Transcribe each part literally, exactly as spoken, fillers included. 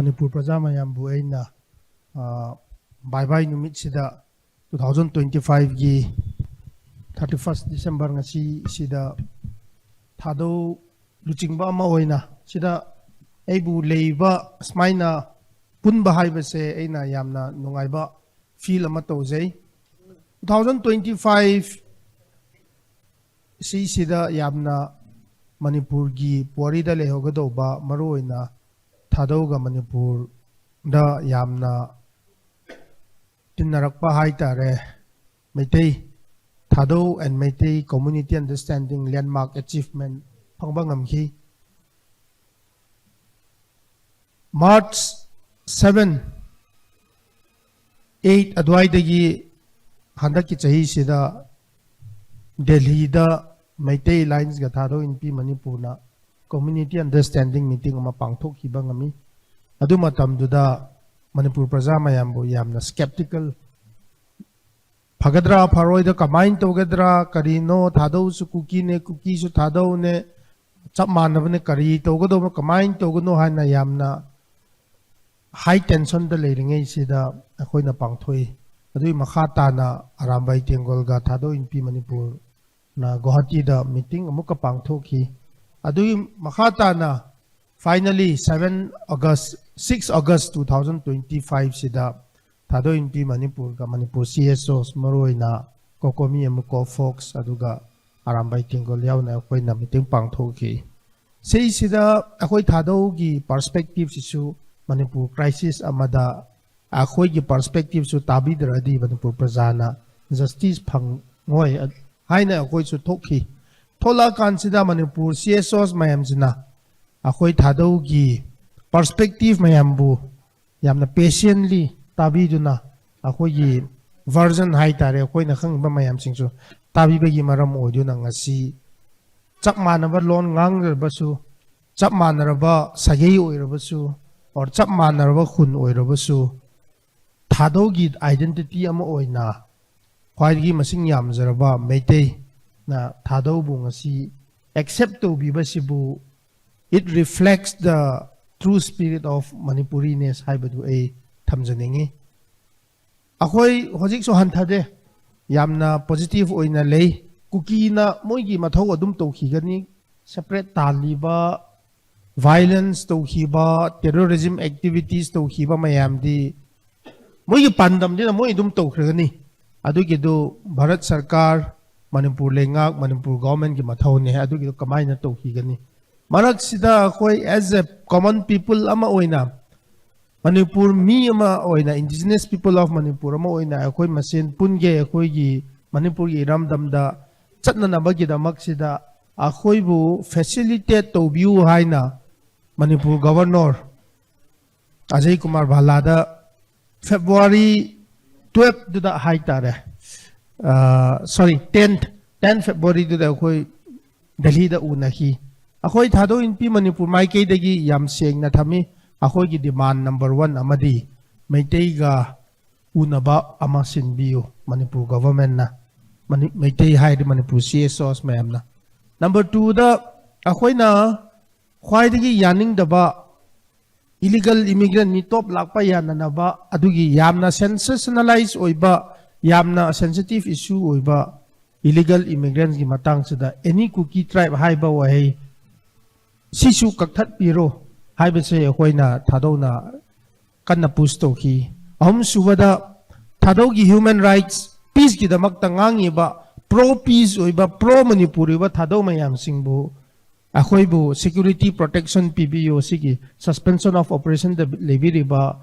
ꯃꯅꯤꯄꯨꯔ ꯄ꯭ꯔꯖꯥ ꯃꯌꯥꯝꯕꯨ ꯑꯩꯅ, ꯑ, ꯕꯥꯏ ꯕꯥꯏ ꯅꯨꯃꯤꯠꯁꯤꯗ, two thousand twenty five ꯒꯤ thirty first December ꯉꯁꯤꯁꯤꯗ ꯊꯥꯗꯧ ꯂꯨꯆꯤꯡꯕ ꯑꯃ ꯑꯣꯏꯅ ꯁꯤꯗ ꯑꯩꯕꯨ ꯂꯩꯕ ꯁꯨꯃꯥꯏꯅ ꯄꯨꯟꯕ ꯍꯥꯏꯕꯁꯦ ꯑꯩꯅ ꯌꯥꯝꯅ ꯅꯨꯡꯉꯥꯏꯕ feel ꯑꯃ ꯇꯧꯖꯩ꯫ Two thousand twenty five ꯁꯤꯁꯤꯗ ꯌꯥꯝꯅ ꯃꯅꯤꯄꯨꯔꯒꯤ ꯄꯨꯋꯥꯔꯤꯗ ꯂꯩꯍꯧꯒꯗꯧꯕ, ꯃꯔꯨꯑꯣꯏꯅ ꯊꯥꯗꯧꯒ ꯃꯅꯤꯄꯨꯔꯗ ꯌꯥꯝꯅ ꯇꯤꯟꯅꯔꯛꯄ ꯍꯥꯏꯇꯥꯔꯦ, ꯃꯩꯇꯩ, ꯊꯥꯗꯧ and Meitei community understanding landmark achievement ꯐꯪꯕ ꯉꯝꯈꯤ꯫ March seven, eight ꯑꯗꯨꯋꯥꯏꯗꯒꯤ ꯍꯟꯗꯛꯀꯤ ꯆꯍꯤꯁꯤꯗ ꯗꯦꯜꯍꯤꯗ ꯃꯩꯇꯩ Allianceꯒ ꯊꯥꯗꯧ ꯏꯟꯄꯤ ꯃꯅꯤꯄꯨꯔꯅ community understanding meeting ꯑꯃ ꯄꯥꯡꯊꯣꯛꯈꯤꯕ ꯉꯝꯃꯤ꯫ ꯑꯗꯨ ꯃꯇꯝꯗꯨꯗ ꯃꯅꯤꯄꯨꯔ ꯄ꯭ꯔꯖꯥ ꯃꯌꯥꯝꯕꯨ ꯌꯥꯝꯅ skeptical, ꯐꯒꯗ꯭ꯔꯥ ꯐꯔꯣꯏꯗ, ꯀꯃꯥꯏꯅ ꯇꯧꯒꯗ꯭ꯔꯥ, ꯀꯔꯤꯅꯣ, ꯊꯥꯗꯧꯁꯨ ꯀꯨꯀꯤꯅꯦ, ꯀꯨꯀꯤꯁꯨ ꯊꯥꯗꯧꯅꯦ, ꯆꯞ ꯃꯥꯟꯅꯕꯅꯦ, ꯀꯔꯤ ꯇꯧꯒꯗꯧꯕ, ꯀꯃꯥꯏꯅ ꯇꯧꯒꯅꯣ ꯍꯥꯏꯅ ꯌꯥꯝꯅ high tensionꯗ ꯂꯩꯔꯤꯉꯩꯁꯤꯗ ꯑꯩꯈꯣꯏꯅ ꯄꯥꯡꯊꯣꯛꯏ꯫ ꯑꯗꯨꯒꯤ ꯃꯈꯥ ꯇꯥꯅ ꯑꯔꯥꯝꯕꯥꯏ ꯇꯦꯡꯒꯣꯜꯒ ꯊꯥꯗꯧ ꯏꯟꯄꯤ ꯃꯅꯤꯄꯨꯔꯅ ꯒꯨꯋꯥꯍꯥꯇꯤꯗ meeting ꯑꯃꯨꯛꯀ ꯄꯥꯡꯊꯣꯛꯈꯤ꯫ ꯑꯗꯨꯒꯤ ꯃꯈꯥ ꯇꯥꯅ finally seven August, six August two thousand twenty five ꯁꯤꯗ ꯊꯥꯗꯧ ꯏꯟꯄꯤ ꯃꯅꯤꯄꯨꯔꯒ ꯃꯅꯤꯄꯨꯔ CSOs, ꯃꯔꯨꯑꯣꯏꯅ ꯀꯣꯀꯣꯃꯤ ꯑꯃꯨꯀꯣ ꯐꯣꯛꯁ, ꯑꯗꯨꯒ ꯑꯔꯥꯝꯕꯥꯏ ꯇꯦꯡꯒꯣꯜ ꯌꯥꯎꯅ ꯑꯩꯈꯣꯏꯅ meeting ꯄꯥꯡꯊꯣꯛꯈꯤ꯫ ꯁꯤꯁꯤꯗ ꯑꯩꯈꯣꯏ ꯊꯥꯗꯧꯒꯤ perspectiveꯁꯤꯁꯨ ꯃꯅꯤꯄꯨꯔ crisis ꯑꯃꯗ ꯑꯩꯈꯣꯏꯒꯤ perspectiveꯁꯨ ꯇꯥꯕꯤꯗ꯭ꯔꯗꯤ ꯃꯅꯤꯄꯨꯔ ꯄ꯭ꯔꯖꯥꯅ justice ꯐꯪꯉꯣꯏ ꯍꯥꯏꯅ ꯑꯩꯈꯣꯏꯁꯨ ꯊꯣꯛꯈꯤ꯫ ꯊꯣꯛꯂꯛꯑꯀꯥꯟꯁꯤꯗ ꯃꯅꯤꯄꯨꯔ CSOs ꯃꯌꯥꯝꯁꯤꯅ ꯑꯩꯈꯣꯏ ꯊꯥꯗꯧꯒꯤ perspective ꯃꯌꯥꯝꯕꯨ ꯌꯥꯝꯅ patiently ꯇꯥꯕꯤꯗꯨꯅ, ꯑꯩꯈꯣꯏꯒꯤ version ꯍꯥꯏꯇꯥꯔꯦ, ꯑꯩꯈꯣꯏꯅ ꯈꯪꯉꯤꯕ ꯃꯌꯥꯝꯁꯤꯡꯁꯨ ꯇꯥꯕꯤꯕꯒꯤ ꯃꯔꯝ ꯑꯣꯏꯗꯨꯅ ꯉꯁꯤ ꯆꯞ ꯃꯥꯟꯅꯕ ꯂꯣꯟ ꯉꯥꯡꯖꯔꯕꯁꯨ, ꯆꯞ ꯃꯥꯟꯅꯔꯕ ꯁꯥꯒꯩ ꯑꯣꯏꯔꯕꯁꯨ, or ꯆꯞ ꯃꯥꯟꯅꯔꯕ ꯈꯨꯟ ꯑꯣꯏꯔꯕꯁꯨ, ꯊꯥꯗꯧꯒꯤ identity ꯑꯃ ꯑꯣꯏꯅ ꯈ꯭ꯋꯥꯏꯗꯒꯤ ꯃꯁꯤꯡ ꯌꯥꯝꯖꯔꯕ ꯃꯩꯇꯩꯅ ꯊꯥꯗꯧꯕꯨ ꯉꯁꯤ accept ꯇꯧꯕꯤꯕꯁꯤꯕꯨ, it reflects the true spirit of Manipuri-ness ꯍꯥꯏꯕꯗꯨ ꯑꯩ ꯊꯝꯖꯅꯤꯡꯉꯤ꯫ ꯑꯩꯈꯣꯏ ꯍꯧꯖꯤꯛꯁꯨ ꯍꯟꯊꯗꯦ, ꯌꯥꯝꯅ positive ꯑꯣꯏꯅ ꯂꯩ꯫ ꯀꯨꯀꯤꯅ ꯃꯣꯏꯒꯤ ꯃꯊꯧ ꯑꯗꯨꯝ ꯇꯧꯈꯤꯒꯅꯤ꯫ Separate ꯇꯥꯜꯂꯤꯕ, violence ꯇꯧꯈꯤꯕ, terrorism activities ꯇꯧꯈꯤꯕ ꯃꯌꯥꯝꯗꯤ ꯃꯣꯏꯒꯤ ꯄꯥꯟꯗꯝꯗꯨꯅ ꯃꯣꯏ ꯑꯗꯨꯝ ꯇꯧꯈ꯭ꯔꯒꯅꯤ꯫ ꯑꯗꯨꯒꯤꯗꯨ ꯚꯥꯔꯠ ꯁꯔꯀꯥꯔ, ꯃꯅꯤꯄꯨꯔ ꯂꯩꯉꯥꯛ, ꯃꯅꯤꯄꯨꯔ government-ꯀꯤ ꯃꯊꯧꯅꯤ꯫ ꯑꯗꯨꯒꯤꯗꯨ ꯀꯃꯥꯏꯅ ꯇꯧꯈꯤꯒꯅꯤ? ꯃꯔꯛꯁꯤꯗ ꯑꯩꯈꯣꯏ as a common people ꯑꯃ ꯑꯣꯏꯅ, ꯃꯅꯤꯄꯨꯔ ꯃꯤ ꯑꯃ ꯑꯣꯏꯅ, indigenous people of ꯃꯅꯤꯄꯨꯔ ꯑꯃ ꯑꯣꯏꯅ ꯑꯩꯈꯣꯏ ꯃꯁꯦꯟ ꯄꯨꯟꯒꯦ, ꯑꯩꯈꯣꯏꯒꯤ ꯃꯅꯤꯄꯨꯔꯒꯤ ꯏꯔꯝꯗꯝꯗ ꯆꯠꯅꯅꯕꯒꯤꯗꯃꯛꯁꯤꯗ ꯑꯩꯈꯣꯏꯕꯨ facilitate ꯇꯧꯕꯤꯌꯨ ꯍꯥꯏꯅ ꯃꯅꯤꯄꯨꯔ governor ꯑꯖꯌ ꯀꯨꯃꯥꯔ ꯚꯜꯂꯥꯗ February twelve-ꯗꯨꯗ ꯍꯥꯏꯇꯥꯔꯦ, sorry, tenth, ten February-ꯗꯨꯗ ꯑꯩꯈꯣꯏ ꯗꯦꯜꯂꯤꯗ ꯎꯅꯈꯤ꯫ ꯑꯩꯈꯣꯏ ꯊꯥꯗꯧ ꯏꯟꯄꯤ ꯃꯅꯤꯄꯨꯔ ꯃꯥꯏꯀꯩꯗꯒꯤ ꯌꯥꯝ ꯁꯦꯡꯅ ꯊꯝꯃꯤ꯫ ꯑꯩꯈꯣꯏꯒꯤ demand number one ꯑꯃꯗꯤ ꯃꯩꯇꯩꯒ ꯎꯅꯕ ꯑꯃ ꯁꯤꯟꯕꯤꯌꯨ ꯃꯅꯤꯄꯨꯔ government-ꯅ, ꯃꯅꯤ-, ꯃꯩꯇꯩ ꯍꯥꯏꯔꯗꯤ ꯃꯅꯤꯄꯨꯔ C S Os ꯃꯌꯥꯝꯅ꯫ Number two-ꯗ ꯑꯩꯈꯣꯏꯅ ꯈ꯭ꯋꯥꯏꯗꯒꯤ ꯌꯥꯅꯤꯡꯗꯕ illegal immigrant ꯃꯤ ꯇꯣꯞ ꯂꯥꯛꯄ ꯌꯥꯅꯅꯕ ꯑꯗꯨꯒꯤ ꯌꯥꯝꯅ sensationalize ꯑꯣꯏꯕ, ꯌꯥꯝꯅ sensitive issue ꯑꯣꯏꯕ illegal immigrants-ꯀꯤ ꯃꯇꯥꯡꯁꯤꯗ any Kuki tribe ꯍꯥꯏꯕ ꯋꯥꯍꯩ ꯁꯤꯁꯨ ꯀꯛꯊꯠꯄꯤꯔꯣ ꯍꯥꯏꯕꯁꯦ ꯑꯩꯈꯣꯏꯅ ꯊꯥꯗꯧꯅ ꯀꯟꯅ push ꯇꯧꯈꯤ꯫ ꯑꯍꯨꯝꯁꯨꯕꯗ, ꯊꯥꯗꯧꯒꯤ human rights, peace-ꯀꯤꯗꯃꯛꯇ ꯉꯥꯡꯉꯤꯕ, pro peace ꯑꯣꯏꯕ, pro ꯃꯅꯤꯄꯨꯔ ꯑꯣꯏꯕ ꯊꯥꯗꯧ ꯃꯌꯥꯝꯁꯤꯡꯕꯨ ꯑꯩꯈꯣꯏꯕꯨ security protection ꯄꯤꯕꯤꯌꯨ꯫ ꯁꯤꯒꯤ suspension of operation-ꯗ ꯂꯩꯕꯤꯔꯤꯕ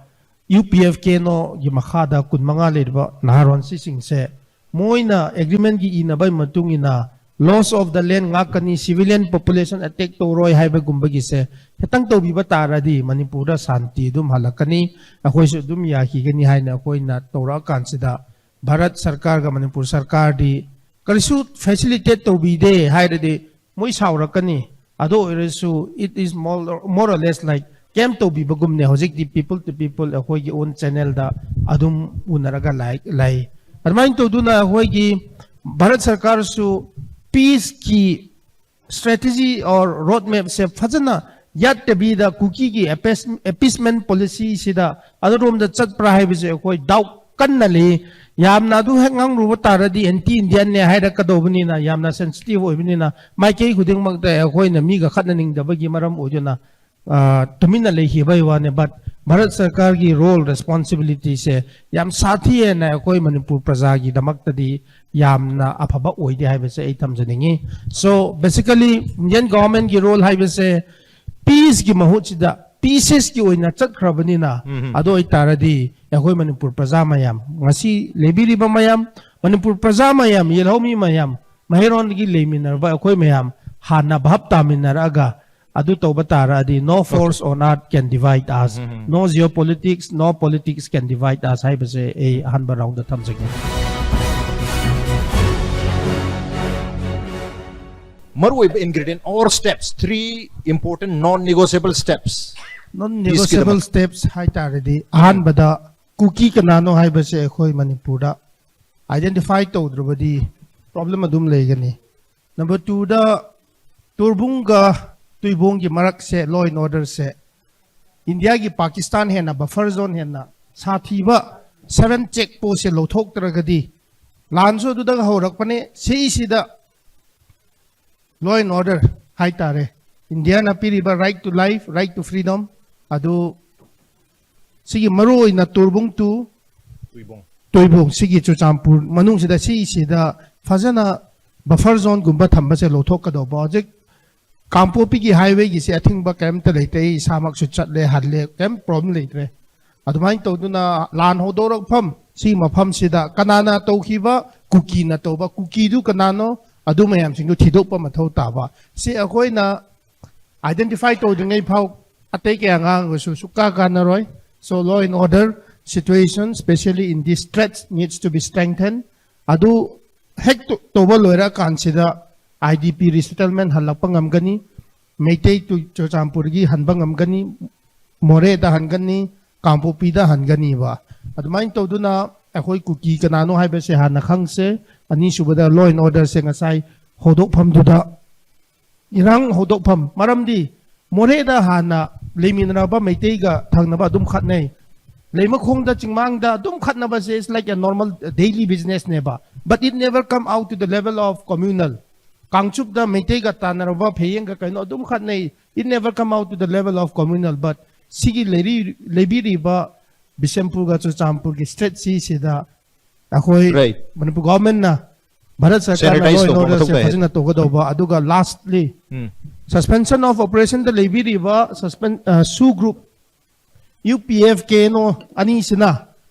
U P F K N O-ꯒꯤ ꯃꯈꯥꯗ ꯀꯨꯟꯃꯉꯥ ꯂꯩꯔꯤꯕ ꯅꯍꯥꯔꯣꯟꯁꯤꯁꯤꯡꯁꯦ ꯃꯣꯏꯅ agreement-ꯀꯤ ꯏꯅꯕꯒꯤ ꯃꯇꯨꯡ ꯏꯟꯅ loss of the land ꯉꯥꯛꯀꯅꯤ, civilian population attack ꯇꯧꯔꯣꯏ ꯍꯥꯏꯕꯒꯨꯝꯕꯒꯤꯁꯦ ꯈꯤꯇꯪ ꯇꯧꯕꯤꯕ ꯇꯥꯔꯗꯤ ꯃꯅꯤꯄꯨꯔꯗ ꯁꯥꯟꯇꯤ ꯑꯗꯨꯝ ꯍꯜꯂꯛꯀꯅꯤ, ꯑꯩꯈꯣꯏꯁꯨ ꯑꯗꯨꯝ ꯌꯥꯈꯤꯒꯅꯤ ꯍꯥꯏꯅ ꯑꯩꯈꯣꯏꯅ ꯇꯧꯔꯛꯑꯀꯥꯟꯁꯤꯗ ꯚꯥꯔꯠ ꯁꯔꯀꯥꯔꯒ ꯃꯅꯤꯄꯨꯔ ꯁꯔꯀꯥꯔꯗꯤ ꯀꯔꯤꯁꯨ facilitate ꯇꯧꯕꯤꯗꯦ ꯍꯥꯏꯔꯗꯤ ꯃꯣꯏ ꯁꯥꯎꯔꯛꯀꯅꯤ꯫ ꯑꯗꯨ ꯑꯣꯏꯔꯁꯨ it is more, more or less like ꯀꯩꯝ ꯇꯧꯕꯤꯕꯒꯨꯝꯅꯦ꯫ ꯍꯧꯖꯤꯛꯇꯤ people to people ꯑꯩꯈꯣꯏꯒꯤ own channel-ꯗ ꯑꯗꯨꯝ ꯎꯅꯔꯒ ꯂꯥꯏ-, ꯂꯩ꯫ ꯑꯗꯨꯃꯥꯏꯅ ꯇꯧꯗꯨꯅ ꯑꯩꯈꯣꯏꯒꯤ ꯚꯥꯔꯠ ꯁꯔꯀꯥꯔꯁꯨ peace-ꯀꯤ strategy or road map-ꯁꯦ ꯐꯖꯅ ꯌꯥꯠꯇꯕꯤꯗ ꯀꯨꯀꯤꯒꯤ ꯑꯦꯄꯤꯁꯃꯦꯟ ꯄꯣꯂꯤꯁꯤꯁꯤꯗ ꯑꯗꯨꯔꯣꯝꯗ ꯆꯠꯄ꯭ꯔꯥ ꯍꯥꯏꯕꯁꯦ ꯑꯩꯈꯣꯏ ꯗꯥꯎꯠ ꯀꯟꯅ ꯂꯩ꯫ ꯌꯥꯝꯅ ꯑꯗꯨ ꯍꯦꯛ ꯉꯥꯡꯂꯨꯕ ꯇꯥꯔꯗꯤ ꯑꯦꯟꯇꯤ ꯏꯟꯗꯤꯌꯟꯅꯦ ꯍꯥꯏꯔꯛꯀꯗꯧꯕꯅꯤꯅ, ꯌꯥꯝꯅ ꯁꯦꯟꯁꯤꯇꯤꯚ ꯑꯣꯏꯕꯅꯤꯅ, ꯃꯥꯏꯀꯩ ꯈꯨꯗꯤꯡꯃꯛꯇ ꯑꯩꯈꯣꯏꯅ ꯃꯤꯒ ꯈꯠꯅꯅꯤꯡꯗꯕꯒꯤ ꯃꯔꯝ ꯑꯣꯏꯗꯨꯅ ꯑ, ꯇꯨꯃꯤꯟꯅ ꯂꯩꯈꯤꯕꯒꯤ ꯋꯥꯅꯦ꯫ But ꯚꯥꯔꯠ ꯁꯔꯀꯥꯔꯒꯤ ꯔꯣꯜ ꯔꯦꯁꯄꯣꯟꯁꯤꯕꯤꯂꯤꯇꯤꯁꯦ ꯌꯥꯝ ꯁꯥꯊꯤ ꯍꯦꯟꯅ ꯑꯩꯈꯣꯏ ꯃꯅꯤꯄꯨꯔ ꯄ꯭ꯔꯖꯥꯒꯤꯗꯃꯛꯇꯗꯤ ꯌꯥꯝꯅ ꯑꯐꯕ ꯑꯣꯏꯗꯦ ꯍꯥꯏꯕꯁꯦ ꯑꯩ ꯊꯝꯖꯅꯤꯡꯉꯤ꯫ So basically Indian governmentꯀꯤ ꯔꯣꯜ ꯍꯥꯏꯕꯁꯦ ꯄꯤꯁꯀꯤ ꯃꯍꯨꯠꯁꯤꯗ ꯄꯤꯁꯦꯁꯀꯤ ꯑꯣꯏꯅ ꯆꯠꯈ꯭ꯔꯕꯅꯤꯅ, ꯎꯝ꯫ ꯑꯗꯨ ꯑꯣꯏꯇꯥꯔꯗꯤ ꯑꯩꯈꯣꯏ ꯃꯅꯤꯄꯨꯔ ꯄ꯭ꯔꯖꯥ ꯃꯌꯥꯝ, ꯉꯁꯤ ꯂꯩꯕꯤꯔꯤꯕ ꯃꯌꯥꯝ, ꯃꯅꯤꯄꯨꯔ ꯄ꯭ꯔꯖꯥ ꯃꯌꯥꯝ, ꯌꯦꯜꯍꯧꯃꯤ ꯃꯌꯥꯝ, ꯃꯍꯩꯔꯣꯟꯗꯒꯤ ꯂꯩꯃꯤꯟꯅꯔꯕ ꯑꯩꯈꯣꯏ ꯃꯌꯥꯝ ꯍꯥꯟꯅ ꯚꯥꯞ ꯇꯥꯃꯤꯟꯅꯔꯛꯑꯒ ꯑꯗꯨ ꯇꯧꯕ ꯇꯥꯔꯗꯤ, no force on earth can divide us, um. No geopolitics, no politics can divide us ꯍꯥꯏꯕꯁꯦ ꯑꯩ ꯑꯍꯥꯟꯕ ꯔꯥꯎꯟꯗ ꯊꯝꯖꯒꯦ꯫ ꯃꯔꯨꯑꯣꯏꯕ ingredient or steps, three important non negotiable steps. Non negotiable steps ꯍꯥꯏ ꯇꯥꯔꯗꯤ, ꯑꯍꯥꯟꯕꯗ ꯀꯨꯀꯤ ꯀꯅꯥꯅꯣ ꯍꯥꯏꯕꯁꯦ ꯑꯩꯈꯣꯏ ꯃꯅꯤꯄꯨꯔꯗ identify ꯇꯧꯗ꯭ꯔꯕꯗꯤ problem ꯑꯗꯨꯝ ꯂꯩꯒꯅꯤ꯫ Number twoꯗ ꯇꯣꯔꯕꯨꯡꯒ ꯇꯨꯏꯕꯣꯡꯒꯤ ꯃꯔꯛꯁꯦ, law and orderꯁꯦ ꯏꯟꯗꯤꯌꯥꯒꯤ ꯄꯥꯀꯤꯁꯇꯥꯟ ꯍꯦꯟꯅ buffer zone ꯍꯦꯟꯅ ꯁꯥꯊꯤꯕ seven check postꯁꯦ ꯂꯧꯊꯣꯛꯇ꯭ꯔꯒꯗꯤ, ꯂꯥꯟꯁꯨ ꯑꯗꯨꯗ ꯍꯧꯔꯛꯄꯅꯦ꯫ ꯁꯤꯁꯤꯗ law and order ꯍꯥꯏꯇꯥꯔꯦ, ꯏꯟꯗꯤꯌꯥꯅ ꯄꯤꯔꯤꯕ right to life, right to freedom ꯑꯗꯨ, ꯁꯤꯒꯤ ꯃꯔꯨ ꯑꯣꯏꯅ ꯇꯣꯔꯕꯨꯡ to ꯇꯨꯏꯕꯣꯡ, ꯁꯤꯒꯤ ꯆꯨꯔꯆꯥꯟꯄꯨꯔ ꯃꯅꯨꯡꯁꯤꯗ, ꯁꯤꯁꯤꯗ ꯐꯖꯅ buffer zoneꯒꯨꯝꯕ ꯊꯝꯕꯁꯦ ꯂꯧꯊꯣꯛꯀꯗꯧꯕ꯫ ꯍꯧꯖꯤꯛ ꯀꯥꯡꯄꯣꯛꯄꯤꯒꯤ highwayꯒꯤꯁꯦ ꯑꯊꯤꯡꯕ ꯀꯔꯤꯝꯇ ꯂꯩꯇꯦ꯫ ꯑꯩ ꯏꯁꯥꯃꯛꯁꯨ ꯆꯠꯂꯦ, ꯍꯜꯂꯦ, ꯀꯔꯤꯝ problem ꯂꯩꯇ꯭ꯔꯦ꯫ ꯑꯗꯨꯃꯥꯏꯅ ꯇꯧꯗꯨꯅ ꯂꯥꯟ ꯍꯧꯗꯣꯔꯛꯐꯝ ꯁꯤ ꯃꯐꯝꯁꯤꯗ ꯀꯅꯥꯅ ꯇꯧꯈꯤꯕ, ꯀꯨꯀꯤꯅ ꯇꯧꯕ, ꯀꯨꯀꯤꯗꯨ ꯀꯅꯥꯅꯣ, ꯑꯗꯨ ꯃꯌꯥꯝꯁꯤꯡꯗꯨ ꯊꯤꯗꯣꯛꯄ ꯃꯊꯧ ꯇꯥꯕ꯫ ꯁꯤ ꯑꯩꯈꯣꯏꯅ identify ꯇꯧꯗ꯭ꯔꯤꯉꯩ ꯐꯥꯎ ꯑꯇꯩ ꯀꯌꯥ ꯉꯥꯡꯉꯒꯁꯨ ꯁꯨꯛꯀꯥ ꯀꯥꯟꯅꯔꯣꯏ꯫ So law and order situation, specially in these threats, needs to be strengthened. ꯑꯗꯨ ꯍꯦꯛ ꯇꯧ-, ꯇꯧꯕ ꯂꯣꯏꯔꯀꯥꯟꯁꯤꯗ IDP resettlement ꯍꯜꯂꯛꯄ ꯉꯝꯒꯅꯤ, ꯃꯩꯇꯩ ꯇꯨ-, ꯆꯨꯔꯆꯥꯟꯄꯨꯔꯒꯤ ꯍꯟꯕ ꯉꯝꯒꯅꯤ, ꯃꯣꯔꯦꯗ ꯍꯟꯒꯅꯤ, ꯀꯥꯡꯄꯣꯛꯄꯤꯗ ꯍꯟꯒꯅꯤꯕ꯫ ꯑꯗꯨꯃꯥꯏꯅ ꯇꯧꯗꯨꯅ ꯑꯩꯈꯣꯏ ꯀꯨꯀꯤ ꯀꯅꯥꯅꯣ ꯍꯥꯏꯕꯁꯦ ꯍꯥꯟꯅ ꯈꯪꯁꯦ꯫ ꯑꯅꯤꯁꯨꯕꯗ law and orderꯁꯦ ꯉꯁꯥꯏ ꯍꯧꯗꯣꯛꯐꯝꯗꯨꯗ ꯏꯔꯥꯡ ꯍꯧꯗꯣꯛꯐꯝ, ꯃꯔꯝꯗꯤ ꯃꯣꯔꯦꯗ ꯍꯥꯟꯅ ꯂꯩꯃꯤꯟꯅꯔꯕ ꯃꯩꯇꯩꯒ ꯊꯪꯅꯕ ꯑꯗꯨꯝ ꯈꯠꯅꯩ꯫ ꯂꯩꯃꯈꯣꯡꯗ, ꯆꯤꯡꯃꯥꯡꯗ ꯑꯗꯨꯝ ꯈꯠꯅꯕꯁꯦ is like a normal daily business ꯅꯦꯕ, but it never come out to the level of communal. ꯀꯥꯡꯆꯨꯞꯇ ꯃꯩꯇꯩꯒ ꯇꯥꯟꯅꯔꯕ ꯐꯌꯦꯡꯒ ꯀꯩꯅꯣ ꯑꯗꯨꯝ ꯈꯠꯅꯩ, it never come out to the level of communal, but ꯁꯤꯒꯤ ꯂꯩꯔꯤ-, ꯂꯩꯕꯤꯔꯤꯕ ꯕꯤꯁꯦꯝꯄꯨꯔꯒ ꯆꯨꯔꯆꯥꯟꯄꯨꯔꯒꯤ ꯁ꯭ꯇꯦꯠ ꯁꯤꯁꯤꯗ ꯑꯩꯈꯣꯏ Right. ꯃꯅꯤꯄꯨꯔ ꯒꯣꯚꯔꯟꯃꯦꯟꯠꯅ ꯚꯥꯔꯠ ꯁꯔꯀꯥꯔꯅ Sanitize law and ꯇꯧꯕ order ꯃꯊꯧ ꯁꯦ ꯇꯥꯏ꯫ ꯐꯖꯅ ꯇꯧꯒꯗꯧꯕ, ꯑꯗꯨꯒ lastly um. Suspension of Operation ꯗ ꯂꯩꯕꯤꯔꯤꯕ ꯁꯁꯄꯦꯟ ꯁꯨ group U P F K N O ꯑꯅꯤꯁꯤꯅ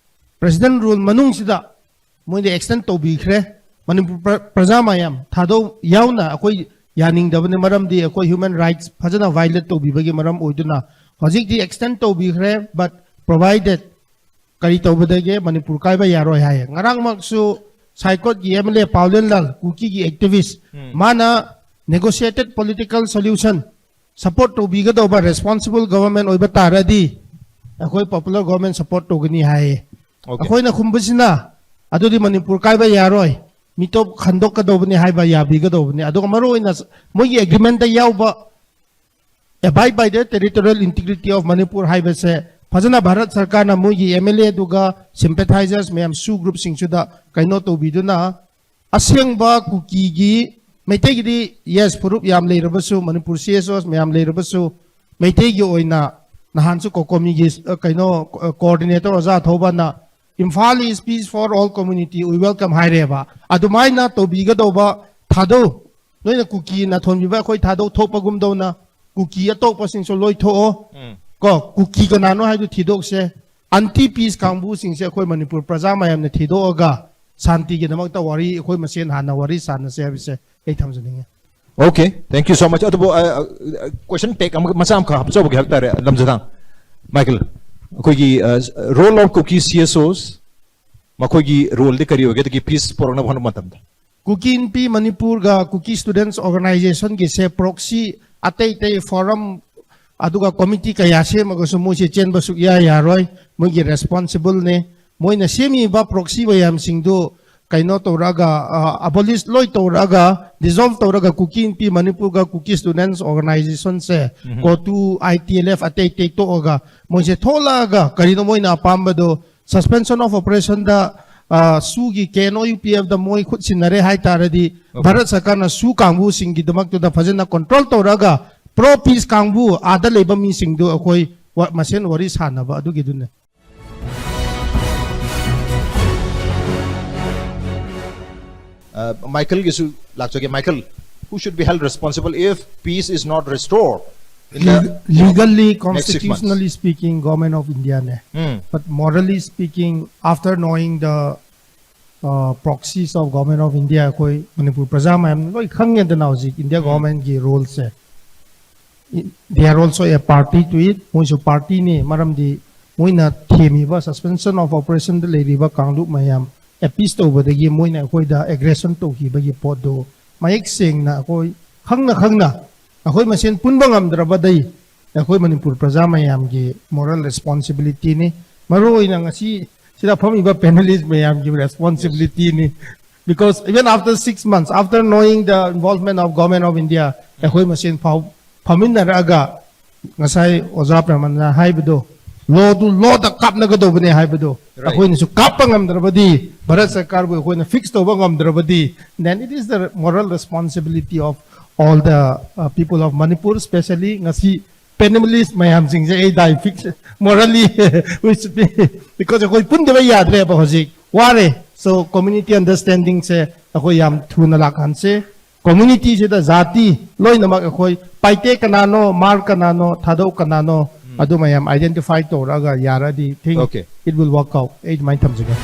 ꯄ꯭ꯔꯦꯁꯤꯗꯦꯟꯠ ꯔꯨꯜ ꯃꯅꯨꯡꯁꯤꯗ ꯃꯣꯏꯗ ꯑꯦꯛꯁꯇꯦꯟ ꯇꯧꯕꯤꯈ꯭ꯔꯦ꯫ ꯃꯅꯤꯄꯨꯔ ꯄ꯭ꯔ- ꯄ꯭ꯔꯖꯥ ꯃꯌꯥꯝ ꯊꯥꯗꯣꯛ ꯌꯥꯎꯅ ꯑꯩꯈꯣꯏ ꯌꯥꯅꯤꯡꯗꯕꯅꯤ, ꯃꯔꯝꯗꯤ ꯑꯩꯈꯣꯏ ꯍ꯭ꯌꯨꯃꯦꯟ ꯔꯥꯏꯠꯁ ꯐꯖꯅ ꯚꯥꯏꯑꯣꯂꯦꯠ ꯇꯧꯕꯤꯕꯒꯤ ꯃꯔꯝ ꯑꯣꯏꯗꯨꯅ꯫ ꯍꯧꯖꯤꯛꯇꯤ ꯑꯦꯛꯁꯇꯦꯟ ꯇꯧꯕꯤꯈ꯭ꯔꯦ, but provided ꯀꯔꯤ ꯇꯧꯕꯗꯒꯤ ꯃꯅꯤꯄꯨꯔ ꯀꯥꯏꯕ ꯌꯥꯔꯣꯏ ꯍꯥꯏꯌꯦ꯫ ꯉꯔꯥꯡꯃꯛꯁꯨ ꯁꯥꯏꯀꯣꯠꯀꯤ ꯑꯦꯝ ꯑꯦꯜ ꯑꯦ ꯄꯥꯎꯂꯦꯟ ꯂꯥꯜ ꯀꯨꯀꯤꯒꯤ ꯑꯦꯛꯇꯤꯚꯤꯁ, ꯎꯝ. ꯃꯥꯅ negotiated political solution support ꯇꯧꯕꯤꯒꯗꯧꯕ responsible government ꯑꯣꯏꯕ ꯇꯥꯔꯗꯤ ꯑꯩꯈꯣꯏ popular government support ꯇꯧꯒꯅꯤ ꯍꯥꯏꯌꯦ꯫ Okay. ꯑꯩꯈꯣꯏꯅ ꯈꯨꯝꯕꯁꯤꯅ ꯑꯗꯨꯗꯤ ꯃꯅꯤꯄꯨꯔ ꯀꯥꯏꯕ ꯌꯥꯔꯣꯏ, ꯃꯤꯇꯣꯞ ꯈꯟꯗꯣꯛꯀꯗꯧꯕꯅꯤ ꯍꯥꯏꯕ ꯌꯥꯕꯤꯒꯗꯧꯕꯅꯤ꯫ ꯑꯗꯨꯒ ꯃꯔꯨꯑꯣꯏꯅ ꯃꯣꯏꯒꯤ ꯑꯦꯒ꯭ꯔꯤꯃꯦꯟꯠꯇ ꯌꯥꯎꯕ abide by the territorial integrity of Manipur ꯍꯥꯏꯕꯁꯦ ꯐꯖꯅ ꯚꯥꯔꯠ ꯁꯔꯀꯥꯔꯅ ꯃꯣꯏꯒꯤ ꯑꯦꯝ ꯑꯦꯜ ꯑꯦ ꯑꯗꯨꯒ sympathizers ꯃꯌꯥꯝ ꯁꯨ ꯒ꯭ꯔꯨꯞꯁꯤꯡꯁꯤꯗ ꯀꯩꯅꯣ ꯇꯧꯕꯤꯗꯨꯅ ꯑꯁꯦꯡꯕ ꯀꯨꯀꯤꯒꯤ, ꯃꯩꯇꯩꯒꯤꯗꯤ yes ꯐꯨꯔꯨꯞ ꯌꯥꯝ ꯂꯩꯔꯕꯁꯨ, ꯃꯅꯤꯄꯨꯔ ꯁꯤ ꯑꯦꯁ ꯑꯣꯁ ꯃꯌꯥꯝ ꯂꯩꯔꯕꯁꯨ, ꯃꯩꯇꯩꯒꯤ ꯑꯣꯏꯅ ꯅꯍꯥꯟꯁꯨ ꯀꯣꯀꯣꯃꯤꯒꯤ ꯑ, ꯀꯩꯅꯣ ꯑ, coordinator ꯑꯣꯖꯥ ꯊꯧꯕꯅ Imphal is peace for all community, we welcome ꯍꯥꯏꯔꯦꯕ꯫ ꯑꯗꯨꯃꯥꯏꯅ ꯇꯧꯕꯤꯒꯗꯧꯕ ꯊꯥꯗꯧ, ꯅꯣꯏꯅ ꯀꯨꯀꯤꯅ ꯊꯣꯟꯕꯤꯕ ꯑꯩꯈꯣꯏ ꯊꯥꯗꯧ ꯊꯣꯛꯄꯒꯨꯝꯗꯧꯅ ꯀꯨꯀꯤ ꯑꯇꯣꯞꯄꯁꯤꯡꯁꯨ ꯂꯣꯏ ꯊꯣꯛꯑꯣ꯫ ꯎꯝ. ꯀꯣ, ꯀꯨꯀꯤ ꯀꯅꯥꯅꯣ ꯍꯥꯏꯗꯨ ꯊꯤꯗꯣꯛꯁꯦ꯫ ꯑꯦꯟꯇꯤ ꯄꯤꯁ ꯀꯥꯡꯕꯨꯁꯤꯡꯁꯦ ꯑꯩꯈꯣꯏ ꯃꯅꯤꯄꯨꯔ ꯄ꯭ꯔꯖꯥ ꯃꯌꯥꯝꯅ ꯊꯤꯗꯣꯛꯑꯒ ꯁꯥꯟꯇꯤꯒꯤꯗꯃꯛꯇ ꯋꯥꯔꯤ ꯑꯩꯈꯣꯏ ꯃꯁꯦꯟ ꯍꯥꯟꯅ ꯋꯥꯔꯤ ꯁꯥꯟꯅꯁꯦ ꯍꯥꯏꯕꯁꯦ ꯑꯩ ꯊꯝꯖꯅꯤꯡꯉꯤ꯫ Okay, thank you so much. ꯑꯗꯨꯕꯨ ꯀꯣꯏꯁꯟ ꯇꯦꯛ ꯑꯃ ꯃꯆꯥ ꯑꯃꯈꯛ ꯍꯥꯞꯆꯧꯕꯒꯤ ꯍꯥꯏꯕ ꯇꯥꯔꯦ, ꯂꯝꯖꯊꯥꯡ ꯃꯥꯏꯀꯦꯜ, ꯑꯩꯈꯣꯏꯒꯤ role of Kuki C S Os, ꯃꯈꯣꯏꯒꯤ ꯔꯣꯜꯗꯤ ꯀꯔꯤ ꯑꯣꯏꯒꯦ? ꯑꯗꯒꯤ ꯄꯤꯁ ꯄꯨꯔꯛꯅꯕ ꯍꯣꯠꯅꯕ ꯃꯇꯝꯗ ꯀꯨꯀꯤ ꯏꯟꯄꯤ ꯃꯅꯤꯄꯨꯔꯒ ꯀꯨꯀꯤ ꯁ꯭ꯇꯨꯗꯦꯟꯠꯁ ꯑꯣꯔꯒꯅꯥꯏꯖꯦꯁꯟꯒꯤꯁꯦ ꯄ꯭ꯔꯣꯛꯁꯤ ꯑꯇꯩ ꯑꯇꯩ ꯐꯣꯔꯝ ꯑꯗꯨꯒ ꯀꯣꯃꯤꯇꯤ ꯀꯌꯥ ꯁꯦꯝꯃꯒꯁꯨ ꯃꯣꯏꯁꯦ ꯆꯦꯟꯕ ꯁꯨꯛꯌꯥ ꯌꯥꯔꯣꯏ꯫ ꯃꯣꯏꯒꯤ ꯔꯦꯁꯄꯣꯟꯁꯤꯕꯜꯅꯦ꯫ ꯃꯣꯏꯅ ꯁꯦꯝꯃꯤꯕ ꯄ꯭ꯔꯣꯛꯁꯤ ꯃꯌꯥꯝꯁꯤꯡꯗꯨ ꯀꯩꯅꯣ ꯇꯧꯔꯛꯑꯒ, ꯑ, ꯑꯦꯕꯣꯂꯤꯁ ꯂꯣꯏ ꯇꯧꯔꯛꯑꯒ, ꯗꯤꯖꯣꯜꯕ ꯇꯧꯔꯒ ꯀꯨꯀꯤ ꯏꯟꯄꯤ ꯃꯅꯤꯄꯨꯔꯒ ꯀꯨꯀꯤ ꯁ꯭ꯇꯨꯗꯦꯟꯠꯁ ꯑꯣꯔꯒꯅꯥꯏꯖꯦꯁꯟꯁꯦ, ꯎꯝ꯫ ꯀꯣꯇꯨ, ꯑꯥꯏ ꯇꯤ ꯑꯦꯜ ꯑꯦꯐ, ꯑꯇꯩ ꯑꯇꯩ ꯇꯣꯛꯑꯒ ꯃꯣꯏꯁꯦ ꯊꯣꯛꯂꯛꯑꯒ ꯀꯔꯤꯅꯣ ꯃꯣꯏꯅ ꯑꯄꯥꯝꯕꯗꯣ? ꯁꯁꯄꯦꯟꯁꯟ ꯑꯣꯐ ꯑꯣꯄꯔꯦꯁꯟꯗ, ꯑ, ꯁꯨꯒꯤ ꯀꯦ ꯑꯦꯟ ꯑꯣ ꯌꯨ ꯄꯤ ꯑꯦꯐꯇ ꯃꯣꯏ ꯈꯨꯠ ꯁꯤꯟꯅꯔꯦ ꯍꯥꯏ ꯇꯥꯔꯗꯤ, ꯑꯣꯀꯦ꯫ ꯚꯥꯔꯠ ꯁꯔꯀꯥꯔꯅ ꯁꯨ ꯀꯥꯡꯕꯨꯁꯤꯡꯒꯤꯗꯃꯛꯇꯨꯗ ꯐꯖꯅ ꯀꯟꯇ꯭ꯔꯣꯜ ꯇꯧꯔꯒ ꯄ꯭ꯔꯣ ꯄꯤꯁ ꯀꯥꯡꯕꯨ ꯑꯥꯗ ꯂꯩꯕ ꯃꯤꯁꯤꯡꯗꯨ ꯑꯩꯈꯣꯏ ꯋꯥ-, ꯃꯁꯦꯟ ꯋꯥꯔꯤ ꯁꯥꯟꯅꯕ ꯑꯗꯨꯒꯤꯗꯨꯅꯦ꯫ Uh, Michael ꯒꯤꯁꯨ ꯂꯥꯛꯆꯒꯦ꯫ Michael, who should be held responsible if peace is not restored in the Leg- legally, next six months? Constitutionally speaking, Government of India ꯅꯦ꯫ Hmm. But morally speaking, after knowing the, uh, proxies of Government of India, ꯑꯩꯈꯣꯏ ꯃꯅꯤꯄꯨꯔ ꯄ꯭ꯔꯖꯥ ꯃꯌꯥꯝ ꯂꯣꯏ ꯈꯪꯉꯦꯗꯅ ꯍꯧꯖꯤꯛ India ꯒꯣꯚꯔꯟꯃꯦꯟꯠꯀꯤ ꯔꯣꯜꯁꯦ꯫ They are also a party to it. ꯃꯣꯏꯁꯨ ꯄꯥꯔꯇꯤꯅꯤ, ꯃꯔꯝꯗꯤ ꯃꯣꯏꯅ ꯊꯦꯝꯃꯤꯕ ꯁꯁꯄꯦꯟꯁꯟ ꯑꯣꯐ ꯑꯣꯄꯔꯦꯁꯟꯗ ꯂꯩꯔꯤꯕ ꯀꯥꯡꯂꯨꯞ ꯃꯌꯥꯝ ꯑꯦꯄꯤꯁ ꯇꯧꯕꯗꯒꯤ ꯃꯣꯏꯅ ꯑꯩꯈꯣꯏꯗ ꯑꯦꯒ꯭ꯔꯦꯁꯟ ꯇꯧꯈꯤꯕꯒꯤ ꯄꯣꯠꯇꯨ ꯃꯌꯦꯛ ꯁꯦꯡꯅ ꯑꯩꯈꯣꯏ ꯈꯪꯅ ꯈꯪꯅ ꯑꯩꯈꯣꯏ ꯃꯁꯦꯟ ꯄꯨꯟꯕ ꯉꯝꯗ꯭ꯔꯕꯗꯤ ꯑꯩꯈꯣꯏ ꯃꯅꯤꯄꯨꯔ ꯄ꯭ꯔꯖꯥ ꯃꯌꯥꯝꯒꯤ ꯃꯣꯔꯦꯜ ꯔꯦꯁꯄꯣꯟꯁꯤꯕꯤꯂꯤꯇꯤꯅꯤ꯫ ꯃꯔꯨꯑꯣꯏꯅ ꯉꯁꯤ ꯁꯤꯗ ꯐꯝꯃꯤꯕ ꯄꯦꯅꯦꯂꯤꯁ ꯃꯌꯥꯝꯒꯤ ꯔꯦꯁꯄꯣꯟꯁꯤꯕꯤꯂꯤꯇꯤꯅꯤ꯫ Because even after six months, after knowing the involvement of Government of India, ꯑꯩꯈꯣꯏ ꯃꯁꯦꯟ ꯐꯥꯎ ꯐꯝꯃꯤꯟꯅꯔꯛꯑꯒ ꯉꯁꯥꯏ ꯑꯣꯖꯥ ꯄ꯭ꯔꯃꯥꯟꯅ ꯍꯥꯏꯕꯗꯣ, ꯂꯣꯗꯨ ꯂꯣꯗ ꯀꯥꯞꯅꯒꯗꯧꯕꯅꯦ ꯍꯥꯏꯕꯗꯣ, Right. ꯑꯩꯈꯣꯏꯅꯁꯨ ꯀꯥꯞꯄ ꯉꯝꯗ꯭ꯔꯕꯗꯤ ꯚꯥꯔꯠ ꯁꯔꯀꯥꯔꯕꯨ ꯑꯩꯈꯣꯏꯅ ꯐꯤꯛꯁ ꯇꯧꯕ ꯉꯝꯗ꯭ꯔꯕꯗꯤ, then it is the moral responsibility of all the, uh, people of Manipur, especially ꯉꯁꯤ ꯄꯦꯅꯦꯂꯤꯁ ꯃꯌꯥꯝꯁꯤꯡꯁꯦ ꯑꯩ ꯗꯥꯏ ꯐꯤꯛꯁ ꯃꯣꯔꯦꯜꯂꯤ ꯕꯤꯀꯣꯖ ꯑꯩꯈꯣꯏ ꯄꯨꯟꯗꯕ ꯌꯥꯗ꯭ꯔꯦꯕ ꯍꯧꯖꯤꯛ ꯋꯥꯔꯦ꯫ ꯁꯣ ꯀꯝꯃ꯭ꯌꯨꯅꯤꯇꯤ ꯑꯟꯗꯔꯁ꯭ꯇꯦꯟꯗꯤꯡꯁꯦ ꯑꯩꯈꯣꯏ ꯌꯥꯝ ꯊꯨꯅ ꯂꯥꯛꯍꯟꯁꯦ꯫ ꯀꯝꯃ꯭ꯌꯨꯅꯤꯇꯤꯁꯤꯗ ꯖꯥꯇꯤ ꯂꯣꯏꯅꯃꯛ ꯑꯩꯈꯣꯏ ꯄꯥꯏꯇꯦ ꯀꯅꯥꯅꯣ, ꯃꯥꯔ ꯀꯅꯥꯅꯣ, ꯊꯥꯗꯧ ꯀꯅꯥꯅꯣ, ꯑꯗꯨ ꯃꯌꯥꯝ ꯑꯥꯏꯗꯦꯟꯇꯤꯐꯥꯏ ꯇꯧꯔꯛꯑꯒ ꯌꯥꯔꯗꯤ think Okay. it will work out꯫ ꯑꯩ ꯑꯗꯨꯃꯥꯏꯅ ꯊꯝꯖꯒꯦ꯫